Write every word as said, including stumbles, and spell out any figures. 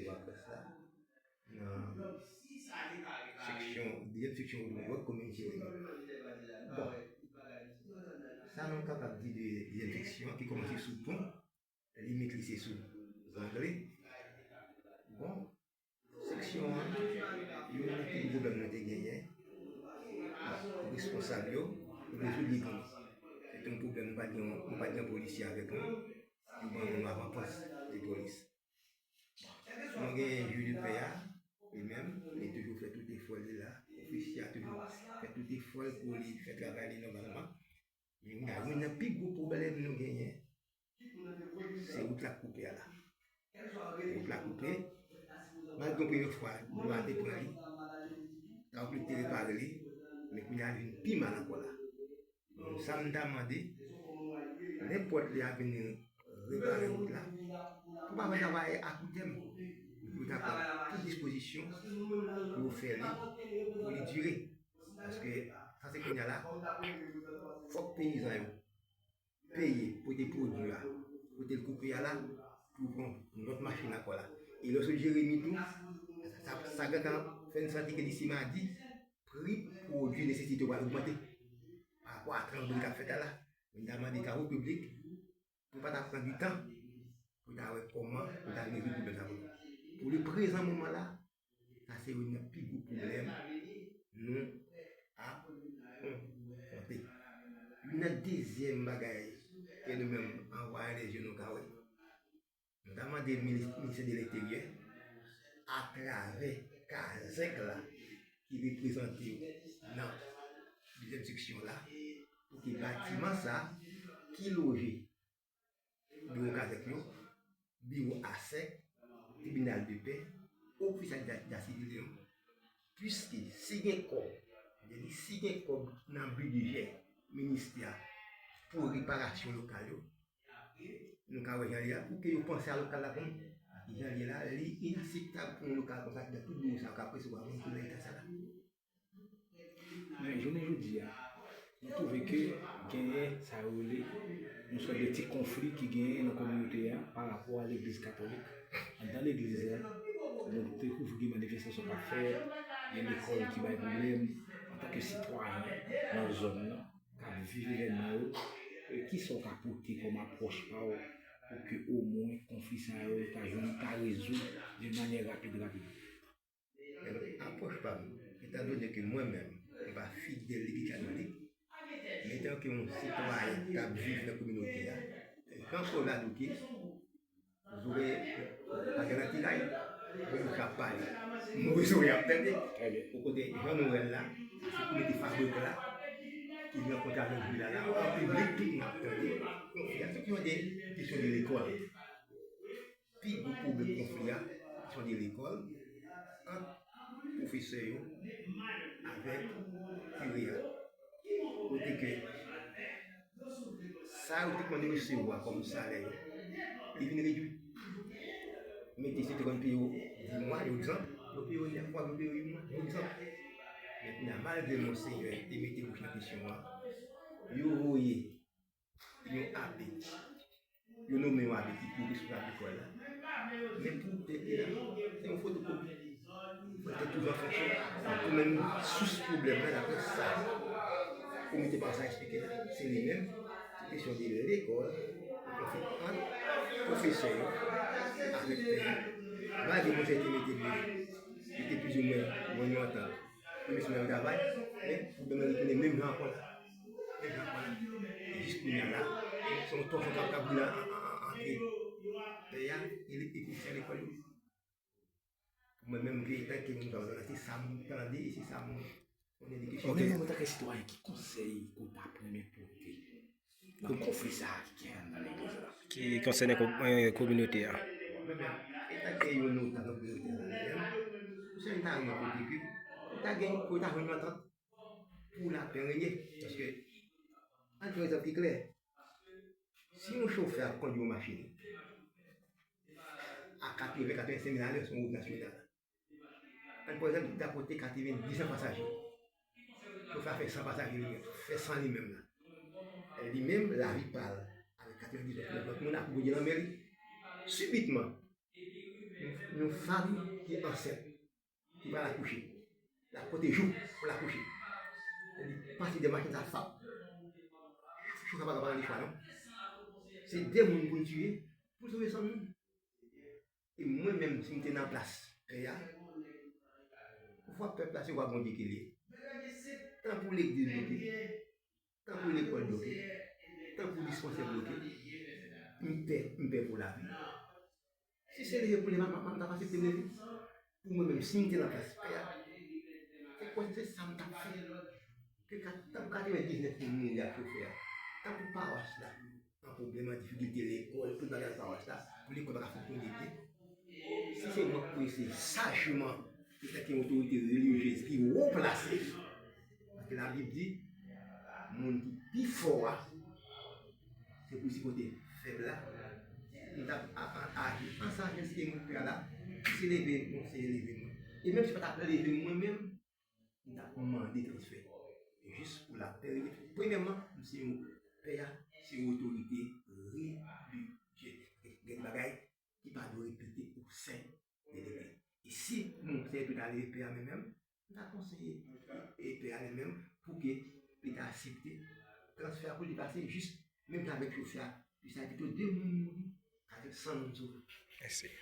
Laprès la, nan seksyon, dezyèm seksyon Woodward, komin Jeremi. Bon, sa nou kapab di de dezyèm seksyon an ki kòmanse sou pon, limit li se sou Zangle. Bon, seksyon an, youn nan pi gwo pwoblèm nou te genyen, responsab yo, yo rezoud li pou nou. Se te yon pwoblèm, nou pa t gen, nou pa t gen polisye avèk nou. Yo ban nou avan pòs de polis. Nou gen jij de pè a, li menm, li toujou fè tout efò li la. Ofisye a toujou fè tout efò l pou li fè travay li nòmalman. Men youn nan pi gwo pwoblèm nou genyen, se wout la k koupe a la. Wout la koupe. Malgre yon premye fwa, dlo a te pran li, travay te repare li, men kounye a li vin pi mal ankò la. Sa m ta mande, nenpòt lè y ap vin repare wout la, pou pa fè travay a kout tèm, pou ta pran tout dispozisyon pou yo fè li, pou li dire. Paske sa se kounye a la, fòk peyizan yo peye pote pwodui a, kote l koupe a la, pou pran lòt machin ankò la. E lè w sot Jeremi tou, sa, sa gentan fè n santi ke disi madi, pri pwodui nesesite yo pral ogmante pa rapò a tranble k ap fèt a la. Mwen ta mande travay piblik pou pa ta pran di tan pou ta wè kòman pou ta rezoud pwoblèm sa pou nou. Pou le prezan moman la, sa se youn nan pi gwo pwoblèm nou ap konfwonte. Youn nan dezyèm bagay ke nou menm an vwayè lèzye nou ka wè. Nou ta mande minis-, ministè de Lenteryè, atravè kazèk la ki reprezante yo nan dezyèm seksyon la, pou ke batiman sa ki loje biwo kazèk yo, biwo asèk, tribinal de pè, ofis a leta sivil yo, piske si gen kòb, lè di si gen kòb nan bidjè ministè a pou reparasyon lokal yo, nou ka wè jan l ye a, pou ke yo panse a lokal la pou nou. Paske jan l ye la, li inakseptab pou yon lokal konsa ki gen tout biwo sa yo k ap resevwa moun ki nan eta sa la. Men jounen jodi a, nou twouve ke genyen sa yo rele yon sòt de ti konfli ki genyen nan kominote a pa rapò a legliz katolik. Anndan legliz la, nou te twouve gen manifestasyon k ap fèt, gen lekòl ki bay pwoblèm. Antanke sitwayen nan zòn nan, k ap viv evènman yo, e kisa w ka pote kòm apwòch pa w pou ke omwen konfli sa yo ta jwenn, ta rezoud de manyè rapid, rapid? Ebyen, apwòch pa m, etandone ke mwen menm, m pa fidèl legliz katolik, men etanke yon sitwayen k ap viv nan kominote a, jan Pòl la di ke, Zòrèy pa gen nan tiray, men bouch ap pale. Move zòrèy ap tande. Trè byen. Ou kote jan nou wè l la, se komite Fabrek la ki rankontre avèk Vila la, an piblik, tout moun ap tande. Konfli a, se kesyon de, kesyon de lekòl. Pi gwo pwoblèm konfli a, kesyon de lekòl, ant pwofesè yo avèk kire a. Kote ke sa yo te konn resevwa kòm salè yo, li vin redui. Mete se te konn peye yo di mwa, yon egzanp, yo peye yo nèf mwa, yo peye yo uit mwa, yon egzanp. Men kounye a, malgre Monsenyè te mete bouch nan kesyon an, yo voye yon abe, yo nonmen yon abe ki pou responsab lekòl la. Men pou tèt li la, se yon fotokopi. Mwen te toujou an fonksyon. Donk, pou menm sous pwoblèm nan, daprè sa komite pa sa eksplike la, se li menm, se kesyon de lekòl, konfli ant pwofesè yo avèk pè a. Malgre Monsenyè te mete li, li te plizoumwen yon antant pou mesye nan travay, men pwoblèm nan retounen menm jan ankò la. Menm jan ankò la. E jis kounye a la, se yon tòchon k ap, k ap boule an, an, an, antre pè a e le-, e pwofesè lekòl yo. Mwen menm, ke etanke moun pa nan, se sa m tande, e se sa m konnen de kesyon. Ok, men antanke sitwayen, ki konsèy ou t ap renmen pote nan konfli sa a ki gen anndan legliz la? Ki konsène ko-, eh, kominote a. Mwen menm, etanke yon notab nan kominote a, mwen menm, konsèy m ta renmen pote ke, pou ta gen, pou ta jwenn yon antant, pou lapè renye. Paske, ann pran egzanp ki klè, si yon chofè ap kondui yon machin a katreven, katrevensenk mil alè sou yon wout nasyonal, ann pran egzanp, li ta pote katrevendiz an pasaje. Chofè a fè san pasaje li menm, fè san li menm la. Li menm, lavi pa l, avèk katrevendiz lòt, lòt moun ap gouye nan men li. Sibitman, Yon fanm ki ansent, ki pral akouche, l ap pote jou pou l akouche. Li pase de machin sa fap. Chofè pa ka pa gen chwa non. Se de moun pou l tiye pou l sove san moun. E mwen menm, si m te nan plas pè a, fwa pèp la se vwa Bondye ki li ye. Tankou legliz bloke, tankou lekòl bloke, tankou dispansè bloke, m pè, m pè pou lavi. Si se leve pou leve, m ap aksepte leve. Pou mwen menm, si m te nan plas pè a, se kwè se sa m t ap fè. Ke tankou katrevendiznèf moun mouri ak chofè a, tankou pawas la an pwoblèm, an difikilte, lekòl, tout bagay nan pawas la, pou lekòl pa ka fonksyone byen. Si se mwen k pou eseye sajman, etanke yon otorite relijyez ki wo plase, paske Labib di, moun ki pi fò a, se pou li sipòte fèb la. M t ap aji an sajès ke mwen fè la, si se leve, Monseyè leve mwen. E menm si pa t ap leve mwen menm, m t ap mande transfè. Jis pou lapè. Premyèman, m se yon pè a, se yon otorite relijye. Gen bagay ki pa dwe repete o sen de legliz. E si Monseyè te ta leve pè a menm menm, m ta konseye e pè a li menm pou ke li ta aksepte transfè a pou li pase jis menm jan avèk chofè a. Li sa pito de moun mouri avèk san moun sove. Mèsi.